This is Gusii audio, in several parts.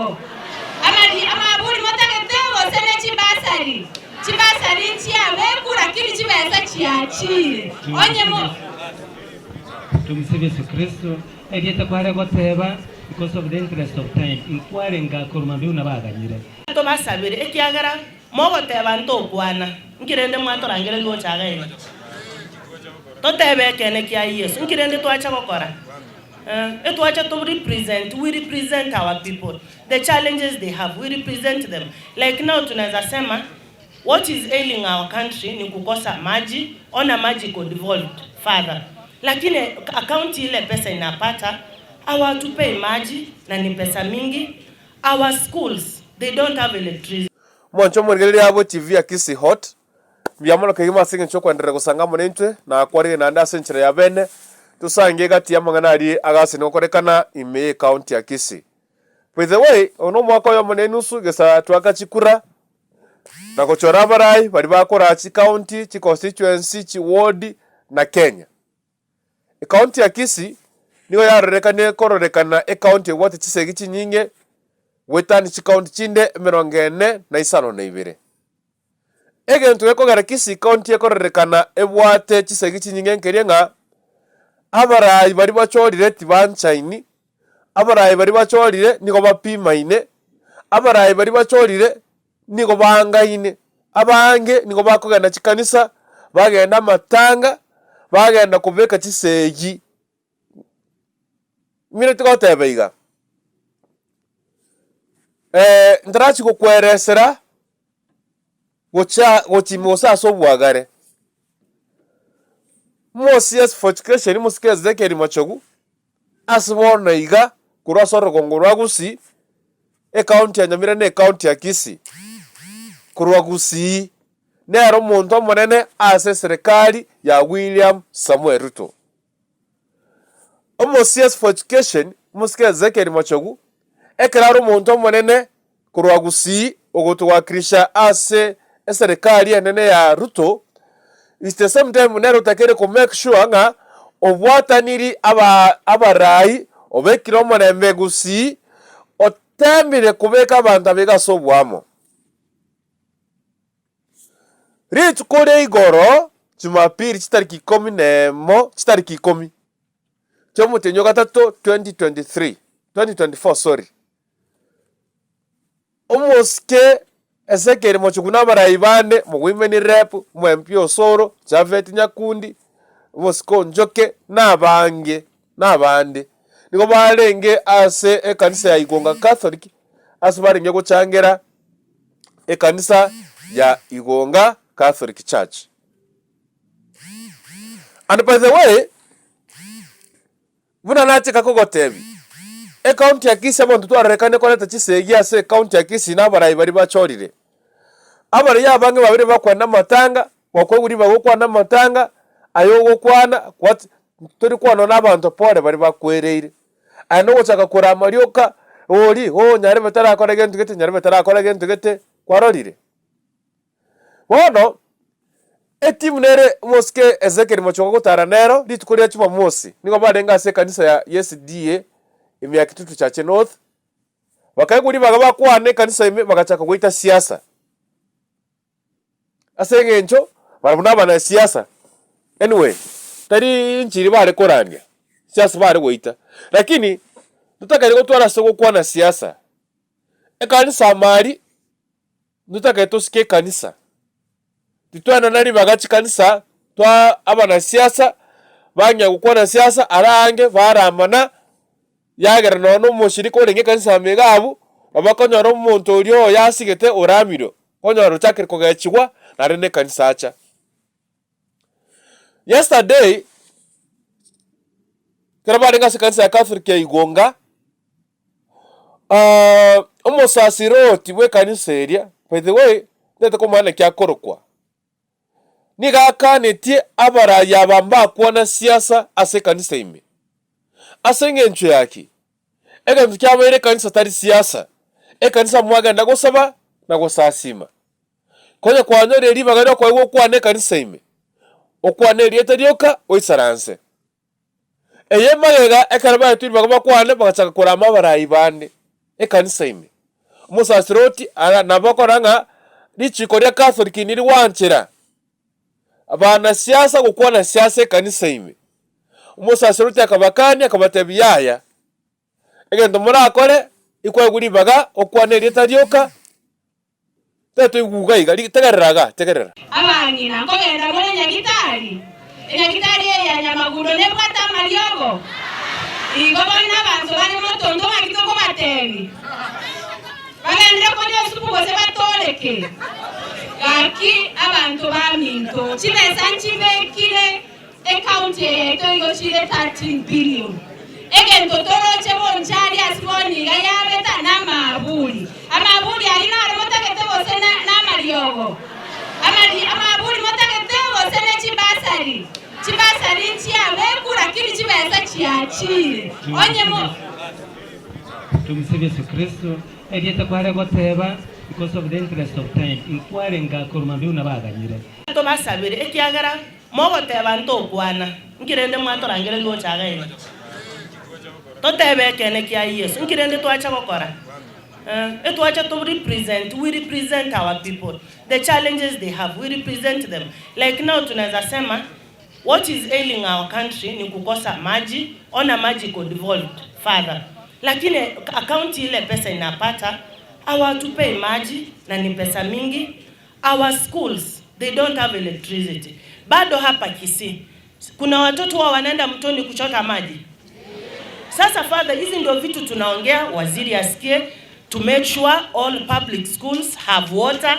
amariiko. Amari amaburi motagete gose ne chibasari? Chibasari nchiabeku lakini chibesa chiachire. Onye mo. Tumsifu Yesu Kristo. Erieta kware goteba, because of the interest of time, inkwarenge akorwa mambia buna baganyire. Tobasabere, ekiagera mogoteba ntokwana, nki rende mwatorangereria gocha iga iga? Totebe ekeene kia Yeso, nki rende twacha gokora? Eh, etwacha to represent, we represent our people, the challenges they have, we represent them. Like now tunaweza sema what is ailing our country ni kukosa maji, ona maji iko devolved further, lakini akaunti ile pesa inapata hawatupei maji na ni pesa mingi. Our schools they don't have electricity. Mwanche omorigereria abwo TV ya Kisii Hot, mbuya mono kegima ase engencho y'okwenderera gosanga amo naintwe, na kwarire naende ase enchera ya bene, tosange egati y'amang'ana aria agasini gokorekana ime y'ecounty ya Kisii. By the way, oyo nomwaka oyomo na enusu gesa twaka chikura, na gochora abarai baria bakoraa chicounty, chiconstituency, chiward na Kenya. Ekaunti ya Kisii nigo yarorekanire kororekana ekaunti ebwate chisegi chinyinge goetania chikaunti chinde emerongo ene na isano na ibere. Egento gekogera Kisii county ekororekana ebwate chisegi chinyinge nkeria ng'a abarai baria bachorire tibanchaini, abarai baria bachorire nigo bapimaine, abarai baria bachorire nigo baangaine, abange nigo bakogenda chikanisa, bagenda amatanga, bagenda kobeka chisegi. Nigo tigoteba iga, ntarachia gokweresera gochia gochia ime gose ase obwagare, Mosias for education mosike Ezekiel Machogu, Ase bono iga, korwa ase orogongo rwa Gusii, ecounty ya Nyamira na ecounty ya Kisii, korwa Gusii nere omonto omonene ase eserekari ya William Samoei Ruto. Omo CS for Education, omosike Ezekiel Machogu, ekero are omonto omonene Korwa Gusii ogotowakilisha ase eserekari enene ya Ruto is the same time nere otakeire ko make sure ng'a obwataniri aba abarai obekire omorembe Gusii otemire kobeka abanto aba iga ase oboamo. Rituko ria igoro Jumapili chitariki ikomi na emo chitariki ikomi chia omotienyi o gatato 2023 2024 sorry. Omosike Ezekiel Mochugu na abarai bande, Mogoimeni Rep, Omwempi Osoro, Japhet Nyakundi, Omosike Onjoke, na abange na abande, nigo barenge ase ekanisa ya Igonga Catholic ase barenge gochangera ekanisa ya Igonga Catholic Church. And by the way, Buna nachaka kogotebia, ecounty ya Kisii abanto twarorekane koreta chisegi ase ecounty ya Kisii na abarai baria bachorire. Abarai abange babere bakwana amatanga, gwakoigwa ribaga okwane amatanga, aye ogokwana what tori kwana na abanto pore baria bakwereire. Aye nogochaka korama rioka, oria oh nyarebe tarakora gento gete, nyarebe tarakora gento gete, kwarorire? Bono etimu nere omosike Ezekiel Mochongo gotara nero rituko ria Jumamosi nigo barenge ase ekanisa ya SDA ime ya Kitutu Chache North, bakaegwa ribaga bakwane ekanisa ime bagachaka goita siasa. Ase eng'encho barabwo nabanasiasa anyway tari inchiri bare korandia, siasa bare goita lakini totakaire gotwara ase gokwana siasa, ekanisa amari. Ntotagete tosike ekanisa, titwenana ribaga chikanisa twa abanasiasa bang'ea gokwana siasa ara ange baramana, yagera nonya na omoshirika orenge ekanisa ime iga abwo, nabo akonyora omonto oria oyo asigete oramirwe, okonyora ochakire kogechigwa naende na ekanisa acha. Yesterday, ekero barenge ase ekanisa ya Catholic ya Igonga. Omosasiroti bw'ekanisa eria, by the way, ntagete komanya naki akorokwa, nigo akanetie abarai aba mbakwana siasa ase ekanisa ime. Ase eng'encho ya ki? Egento kiabeire ekanisa tari siasa, ekanisa mwagenda gosaba na gosasima. Konya kwanyorire ribaga riokoegwa okwane ekanisa ime, okwane erieta rioka oisaranse. Eye magega ekero baetwe ribaga bakwane, bagachaka korama abarai bande ekanisa ime. Omosasiroti ara nabo okora ng'a richiko ria Catholic nirigwanchera abanasiasa gokwana siasa ekanisa ime. Omosasiroti akabakania akabatebia yaya, egento morakore, ikwaegwe ribaga okwane erieta rioka, Tetoigwa iga iga, tegerera iga, tegerera. Abang'ina, nkogenda more nyagitari? Enyagitari eye ya nyamagundo nebwate amariogo? Igo bono nabanto bare motondo ng'aki tokobatebi? Bagenderere konywa esupu gose batooreke? Gaki abanto baminto, chibesa nchibekire Ecounty eye yaito igo chire 13 billion. Egento toroche bonchari ase bono iga yabeta namaaburi. Amaaburi ayio naro motagete gose namariogo? Amaaburi motagete gose ne chibasari? Chibasari nchiabeku lakini chibesa chiachire. Onye mo. Tumsifu Yesu Kristo, erieta kware goteba because of the interest of time inkwarenge akoruma mbiu nabaganyire. Tobasabere, ekiagera Mogoteba ntokwana, nki rende mwatorangereria gocha iga iga? Totebe ekeene kia Yeso, nki rende twacha gokora? Eh, etwacha to represent, we represent our people, the challenges they have, we represent them. Like now tunaweza sema what is ailing our country ni kukosa maji, ona maji iko devolved further, lakini akaunti ile pesa inapata hawatupei maji na ni pesa mingi Our schools they don't have electricity. Bado hapa Kisii kuna watoto wa wanaenda mtoni kuchota maji. Sasa father, hizi ndio vitu tunaongea, waziri asikie, to make sure all public schools have water,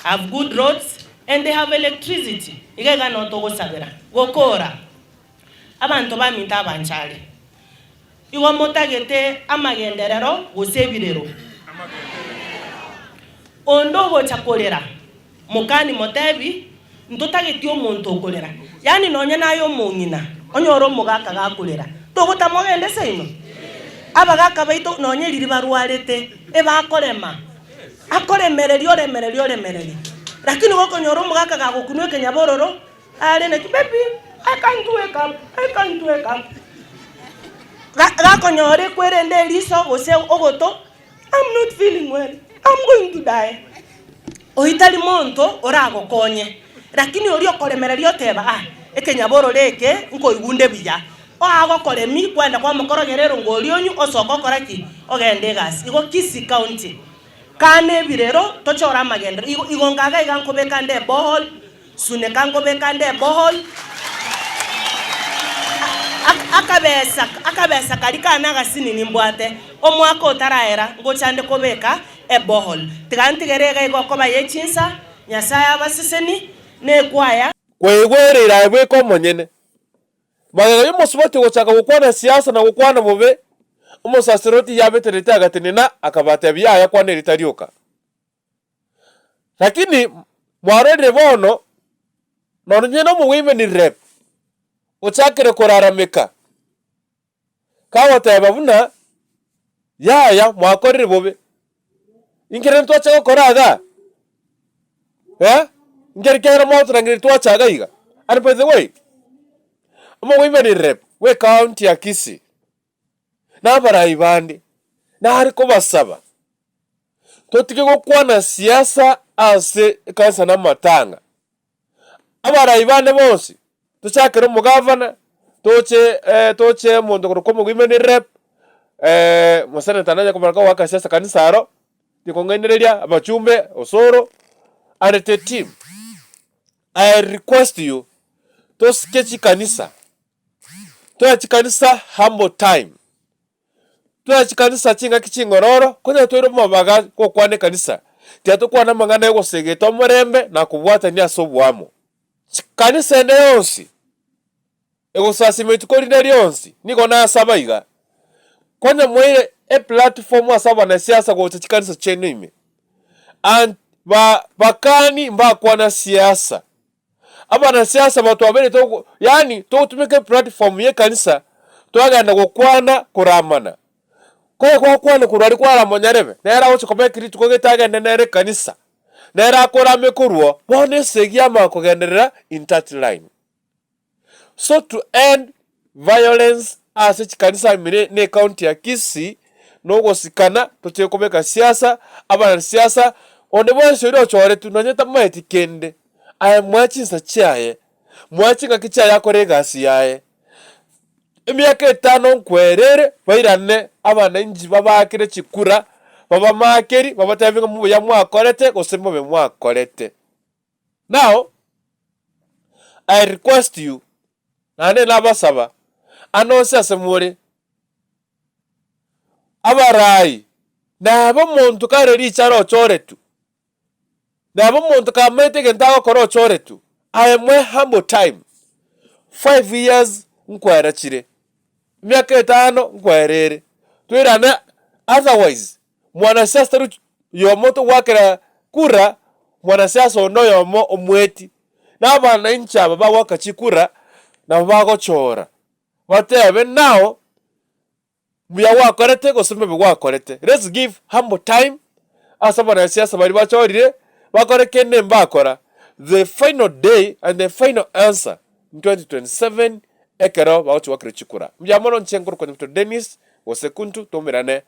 have good roads and they have electricity. Iga iga no togosabera gokora abanto baminto abanchari. Igo motagete amagenderero gose ebirero? Onde ogocha korera, mokani motebi, Ntotageti omonto okorera. Yaani nonye naye omong'ina, onyore omogaka gakorera, togotama ogende seino? Abagaka baito nonye riria barwarete, ebakorema, akoremereria oremereria oremereria. Lakini gokonyora omogaka gagokunwa ekenyabororo, Are naki baby I can't wake up, I can't wake up. Gakonyora ekwerende eriso gose ogoto, I'm not feeling well, I'm going to die. Oyio tari monto oragokonye, lakini oria okoremereria oteba ah, ekenyabororo eke nkoigunde buya. Oagokoremi kwenda kwamokorogera erongo oria onywe osoke okora ki? Ogende egasi. Igo Kisii County, kana ebirero tochore amagenderero. Igo igo nkaga iga nkobeka nde eborehole, Suneka nkobeka nde ebohol, akabesa akabesa karia kane agasinini mbwate, omwaka otaraera ngocha nde kobeka ebohol. Tiga ntigere iga igo okoba ye chinsa, Nyasaye abaseseni, na ekwaya. Kwaigwereire aye bweka omonyene. Magega y'omosubati gochaka gokwana siasa na gokwana bobe, omosaserdoti yabeterete agatenena akabatebia, Yaya kwana erita rioka. Lakini mwarorire bono, nonye nomowomen rep ochakire korarameka, kagoteba buna yaya mwakorire bobe, inki rende twacha gokora igaa? Eh, nkeri kere mwagotorangeria twacha iga iga? And by the way, omowomen rep bwa ecounty ya Kisii, na abarai bande, nare kobasaba. Totige gokwana siasa ase ekanisa na amatanga. Abarai bande bonsi, tochakere omogavana, toche toche omonto okorokwa omowomen rep, omoseneta nanye komanya kogoaka siasa kanisa aro, tikong'ainereria, abachumbe, osoro, and the team. I request you, tosike chikanisa, toe chikanisa humble time. Toe chikanisa chingaki ching'ororo, konya toire omobaga gokwana ekanisa, tiga tokwane amang'ana y'ogosegeta omorembe na kobwatania ase oboamo. Chikanisa ende yonsi egosasima rituko rinde rionsi nigo nasaba iga, konya moire eplatform ase abanasiasa gocha chikanisa chiaino ime, and ba bakani mbakwana siasa. Abanasiasa batwabeire togo yaani togotumeka eplatform ya ekanisa twagenda gokwana koramana. Konya gwakwana korwa aria kwarama onyarebe, nere agocha kobeka rituko gete agende nere ekanisa, nere akorame korwa oo, bono esegi yamanya kogenderera in that line. So to end violence ase chikanisa ime ne ecounty ya Kisii. nogosikana, totige kobeka siasa, abanasiasa, onde bwensi oria ochoretwe nonye tamaeti kende, aye moe chinsa chiaye, moe chingaki chiaye akore egasi yaye. Emiaka etano nkwerere, bairane abananchi babaakere chikura, babamaakeri, babatebie ng'a mbuya mwakorete gose mbobe mwakorete. Now, I request you, naende nabasaba, ande onsi ase more, abarai, neba omonto kare richara ochoretwe, neba omonto kamaete egento agokora ochoretwe, aye moe humble time, 5 years nkwera chire, emiaka etano nkwera ere, toirane otherwise mwanasiasa tari oyomo togoakera kura, mwanasiasa onde oyomo omweti, na abananchi aba bagoaka chikura, nabo bagochora, batebe now, mbuya gwakorete gose mbobe gwakorete. Let's give humble time ase abanasiasa baria bachorire, bakore kende mbakora, the final day and the final answer in 2027 ekero bagochi goakerwa chikura. Mbuya mono inche nkorokwa Nyabuto Dennis, gose Kuntu, toumerane.